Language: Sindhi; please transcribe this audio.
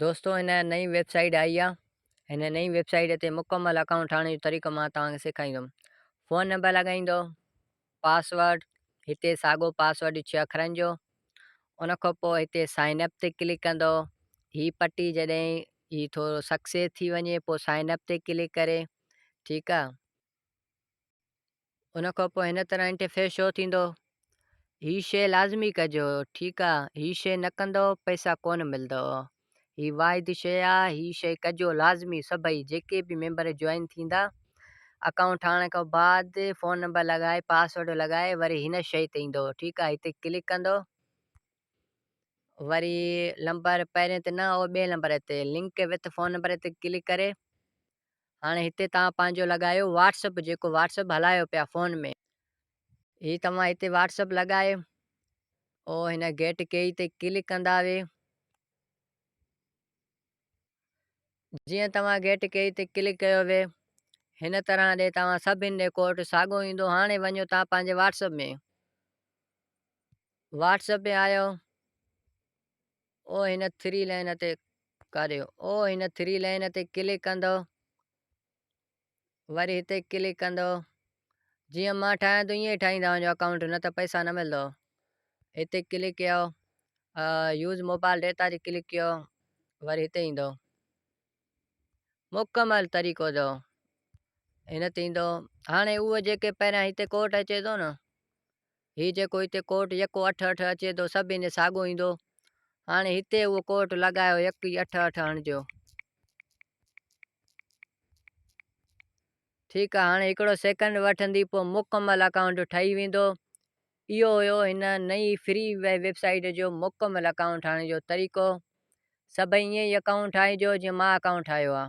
دوستو هن نئين ويب سائيٽ آئي آ هن نئين ويب سائيٽ تي مڪمل اڪائونٽ ٺاهڻ جو طريقو مان توهان کي سيکاريندم فون نمبر لڳائيندو پاسورڊ هتي ساڳو پاسورڊ ڇهه اکرن جو ان کان پوء هتي سائن اپ تي ڪلڪ ڪندو هي پٽي جڏهن هي ٿورو سڪسيس ٿي وڃي پوء سائن اپ تي ڪلڪ ڪري ٺيڪ آ ان کان پوء هن طرح انٽرفيس شو ٿيندو. هي شيء لازمي ڪجو ٺيڪ آ هي شيء نه ڪندو پئسا ڪونه ملندو هي واحد شيء آ هي شيء ڪجو لازمي سڀئي جيڪي به ميمبر جوائن ٿيندا اڪائونٽ ٺاهڻ کان بعد فون نمبر لڳائي پاسورڊ لڳائي وري هن شيء تي ايندو ٺيڪ آ هتي ڪلڪ ڪندو وري نمبر پهرين تي نه او ٻئي نمبر تي لنڪ وٿ فون نمبر تي ڪلڪ ڪري هاڻي هتي توهان پنهنجو لڳايو واٽس اپ جيڪو واٽس اپ هلايو پيا فون ۾ هي توهان هتي واٽس اپ لڳائي او هن گيٽ ڪي تي ڪلڪ ڪندا وي جيئن توهان گيٽ ڪي تي ڪلڪ ڪيو وي هن طرح ڏي توهان سڀن ڏي ڪوڊ ساڳو ايندو هاڻي وڃو توهان پنهنجي واٽس اپ ۾ واٽس اپ ۾ آيو او هن ٿري لائن تي ڪريو او هن ٿري لائن تي ڪلڪ ڪندو وري هتي ڪلڪ ڪندو جيئن مان ٺاهيان ٿو ائين ئي ٺاهيندا وڃو اڪائونٽ نه ته پئسا نه ملندو هتي ڪلڪ ڪيو يوز موبائل ڊيٽا تي ڪلڪ ڪيو وري هتي ايندو مڪمل طريقو اٿو هن تي ايندو هاڻي اهو جيڪي پهريان هتي ڪوٽ اچي ٿو نه هي جيڪو هتي ڪوٽ يڪو اٺ اٺ اچي ٿو سڀ هن ساڳو ايندو هاڻي هتي اهو ڪوٽ لڳايو يڪ ئي اٺ اٺ هڻجو ٺيڪ آ هاڻي هڪڙو سيڪنڊ وٺندي پوء مڪمل اڪائونٽ ٺهي ويندو اهو هيو هن نئين فري ويب سائيٽ جو مڪمل اڪائونٽ ٺاهڻ جو طريقو سڀئي ائين ئي اڪائونٽ ٺاهجو جيئن مان اڪائونٽ ٺاهيو آ.